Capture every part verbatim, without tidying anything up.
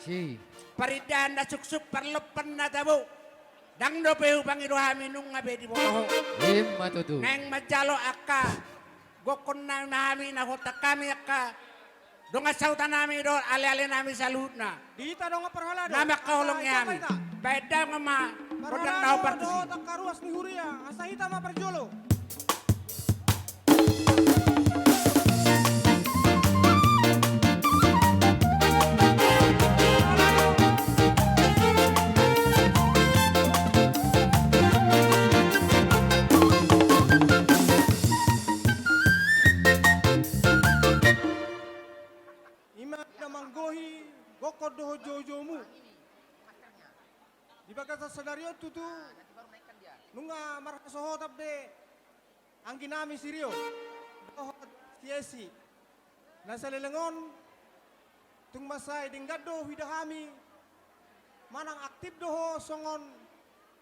Si. Parindahan na suksuk, parlompan na tabo. Ndang dope hupangido hami nunga be diboto ho. Ima tutu. Naeng manjalo angka gokhon nami ma hami, na huontan hami angka dongan sahuta nami dohot aleale nami saluhutna. Di hita dongan parhalado. Na mangkaholongi hami. Baen damang ma gondang na hombar tusi. Angka ruas ni huria, asa hita ma parjolo. Ima na manggohi gokhon dohot joujoumu. Di bagasan sadari on tutu nunga marhasohotan be anggi nami si Rio dohot si Esi. Na saleleng on tung mansai denggan do huida hami manang aktif do ho songon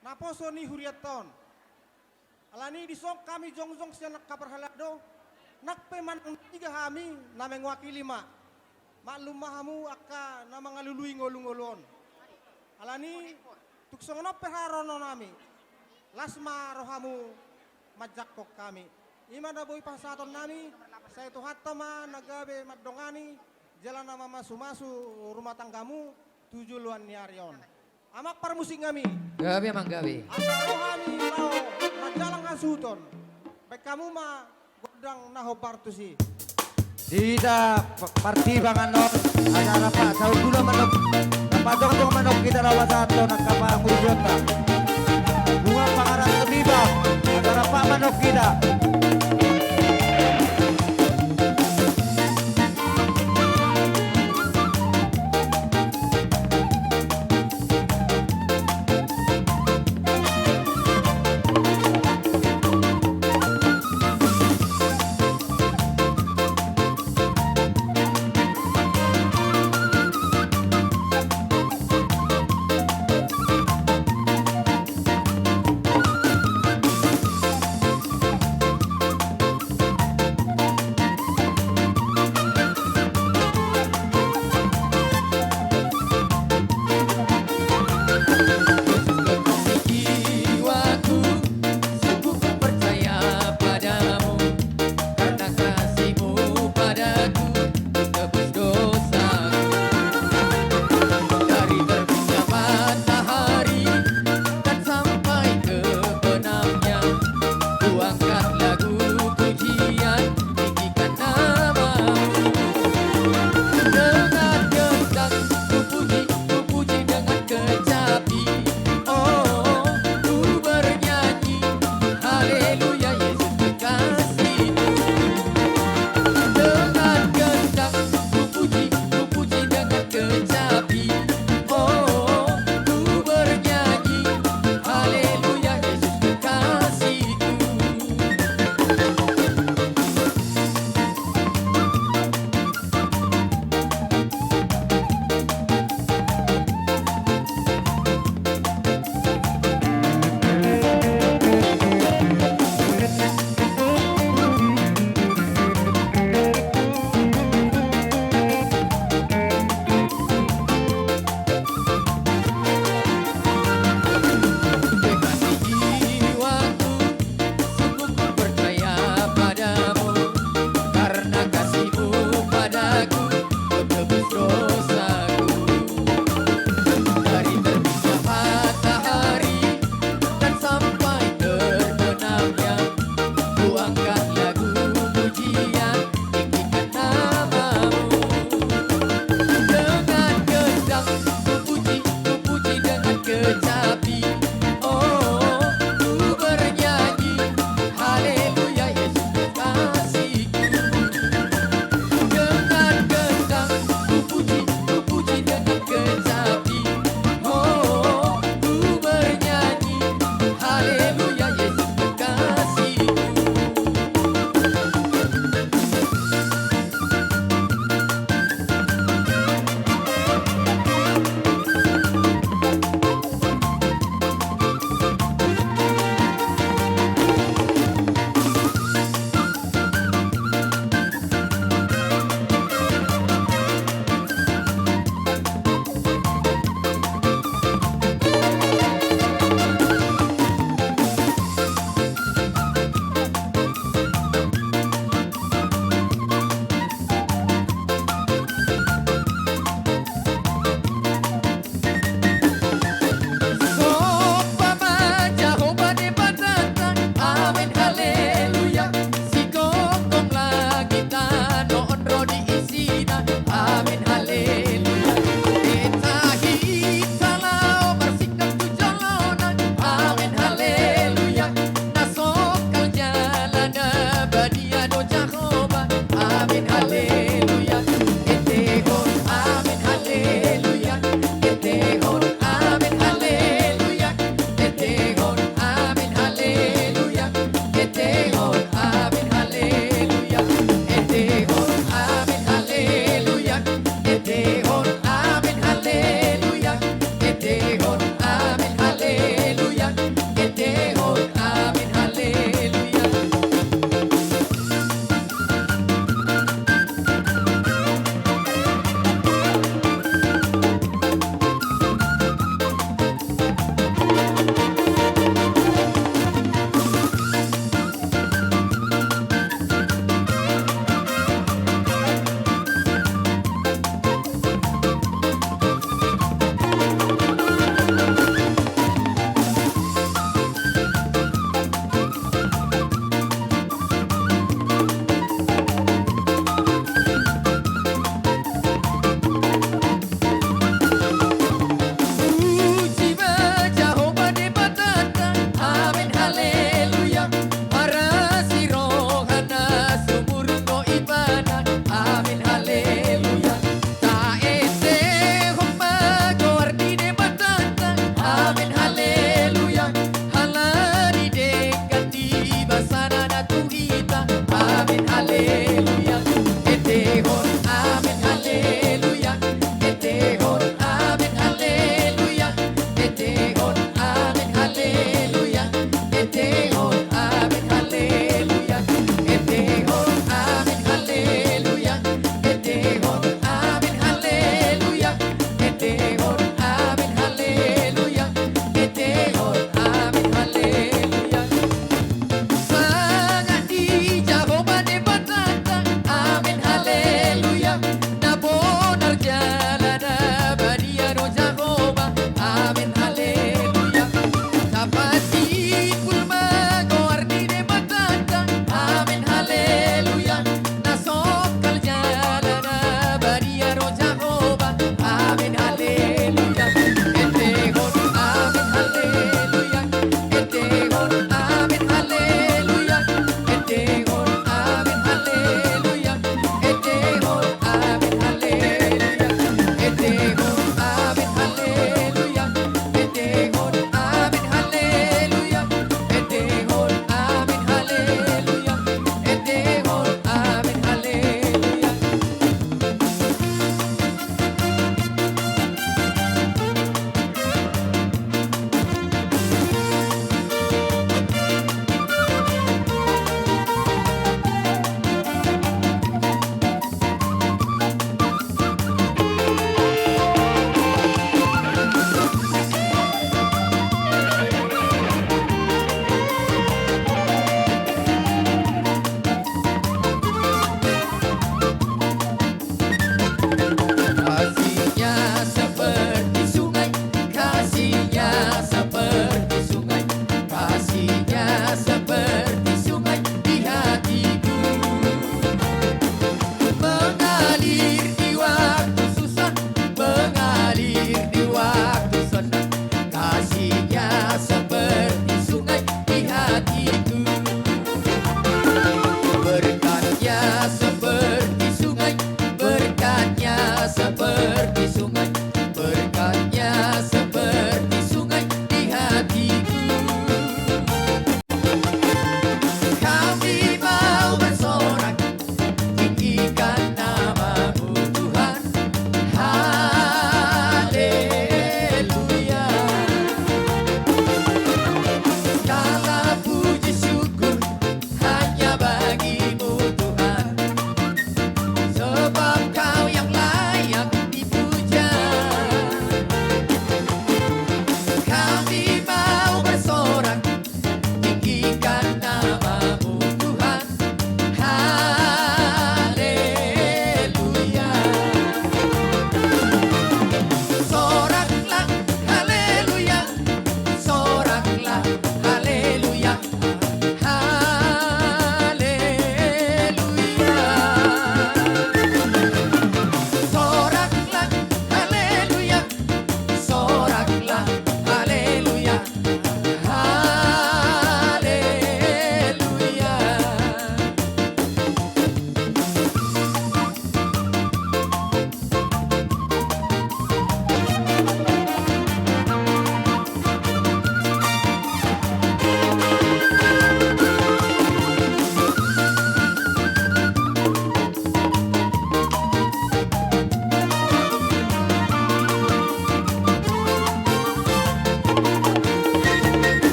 naposo ni hurianta on. Alani dison hami jongjong sian angka parhalado, nang pe manang na piga hami na mewakili ma. Maklum ma hamu angka na mangalului ngolungolu on. Alani tung songon on pe haroronami, las ma rohamu manjangkon hami. Ima na boi pasahatonnami, sai Tuhanta ma na gabe mandongani jala na mamasumasu rumah tanggamu tu joloan ni ari on. Amang parmusik nami. Gabe, amang, gabe. Asa ro hami laho manjalang hasuhuton. Baen hamu ma gondang na hombar tusi. Di hita pa-, parsibangan on, acara pasaut julu manuk. Na pajongjong manuk hita laho pasahathon angka pangurujionta. Bunga pangaranto biba, acara pa manuk hita. Kekasih jiwaku, sungguh ku percaya padamu, karena kasihmu padaku, ku tebus dosaku. Dari terbitnya matahari dan sampai ke benamnya, ku angkat lagu pujian, tinggikan namamu. Dengan gendang ku puji, ku puji dengan kecapi. Oh, ku bernyanyi, haleluya, Yesus kekasihku. Dengan gendang ku puji, ku puji dengan kecapi. Oh, ku bernyanyi, haleluya, Yesus kekasihku. Kekasih jiwaku, sungguh ku percaya padamu, karena kasihmu padaku, kau tebus dosaku. Dari terbitnya matahari dan sampai terbenamnya, ku angkat lagu pujian, tinggikan namamu. Dengan gendang ku puji, ku puji dengan kecapi. Oh, ku bernyanyi, haleluya, Yesus kekasihku. Dengan gendang ku puji, ku puji dengan kecapi. Oh, ku bernyanyi, haleluya, Yesus kekasihku.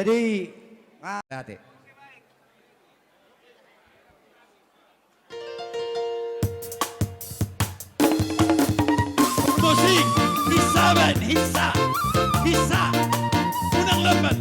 Jadi, nga-, ate. Musik, hisa baen, hisa, hisa. Unang lambat.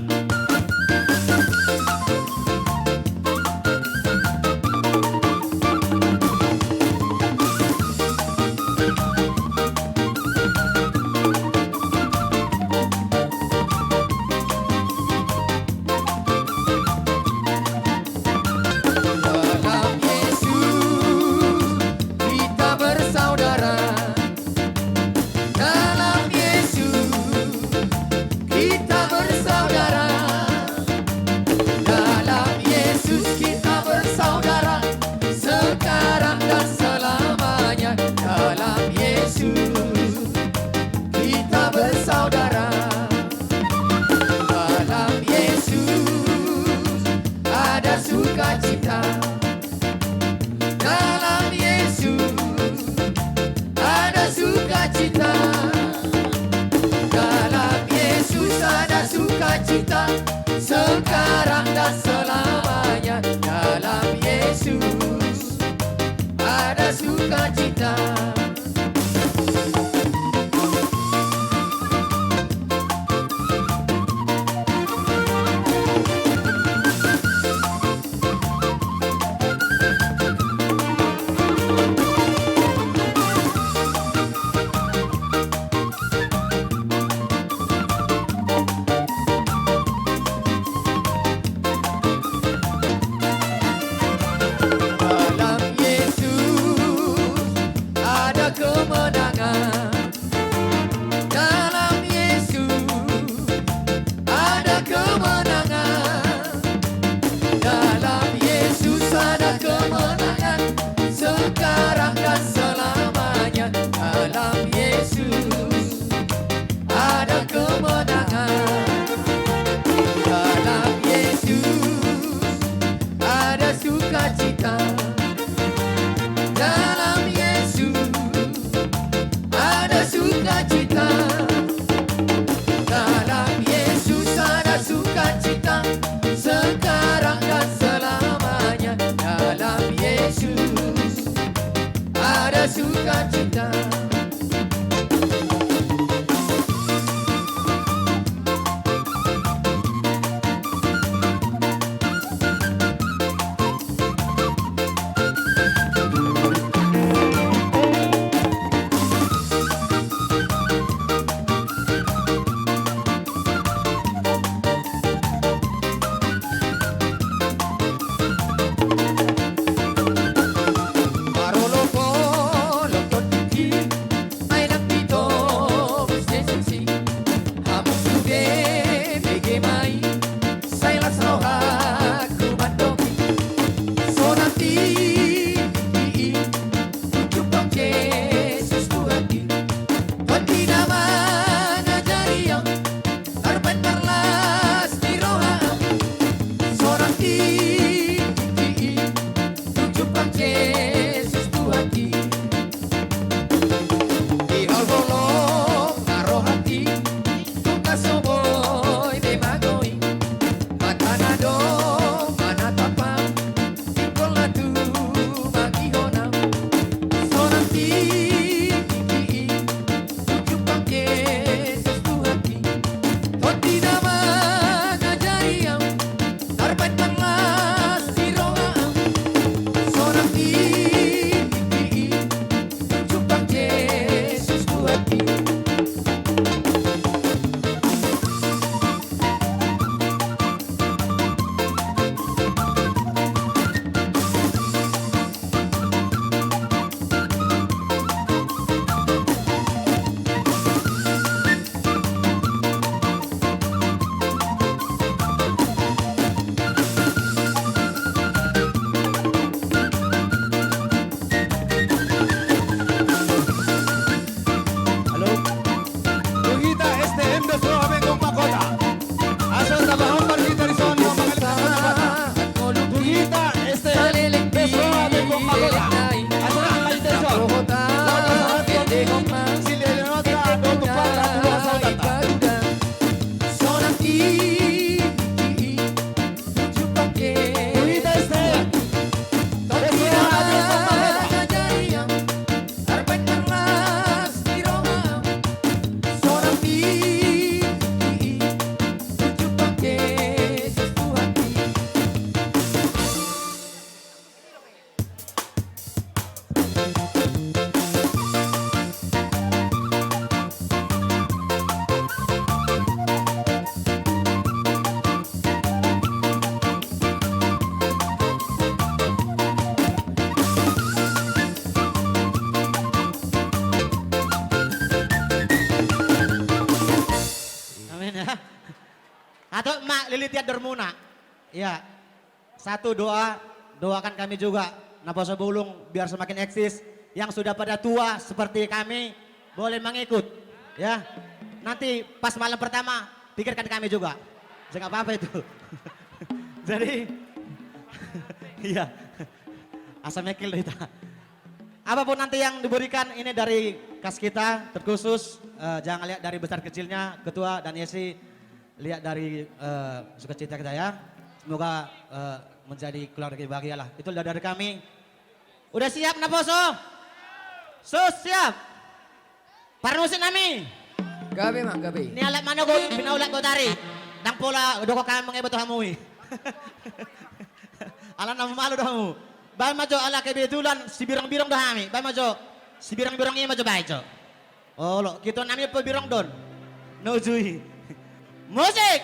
Dalam Yesus kita bersaudara. Dalam Yesus kita bersaudara. Dalam Yesus kita bersaudara, sekarang dan selamanya. Dalam Yesus kita bersaudara. Dalam Yesus ada sukacita. Dalam Yesus ada sukacita. Dalam Yesus ada sukacita, sekarang dan selamanya. Dalam Yesus ada sukacita. Dalam Yesus ada kemenangan. Dalam Yesus ada kemenangan. Dalam Yesus ada kemenangan, sekarang dan selamanya. Dalam Yesus ada kemenangan. Dalam Yesus ada sukacita. Dalam Yesus ada sukacita. Dalam Yesus ada sukacita, sekarang dan selamanya. Dalam Yesus ada sukacita. Litian Dormuna. Ya. Satu doa, doakan kami juga, Naposo Bulung, biar semakin eksis. Yang sudah pada tua seperti kami, boleh mengikut. Ya. Nanti pas malam pertama, pikirkan kami juga. Saya nggak apa-apa itu. Jadi, iya. Asa mekil do hita. Apapun nanti yang diberikan, ini dari kas kita terkhusus, eh, jangan lihat dari besar kecilnya, Ketua dan Yesi, lihat dari, eh, sukacita kita ya. Semoga, eh, menjadi keluarga yang bahagia lah. Itulah dari kami. Udah siap, Naposo? Sus, siap? Parmusik nami. Gabe ma, gabe. Nialap manogot, pinaulat botari. Ndang pola dohot hami mangeboto hamu i. Ala na malo do hamu. Baen ma jo, ala kebetulan sibirong-birong do hami. Baen ma jo. Sibirong-birong i ma jo, baen jo. Olo, hita nami pe birong do on. Nuju i. Musik.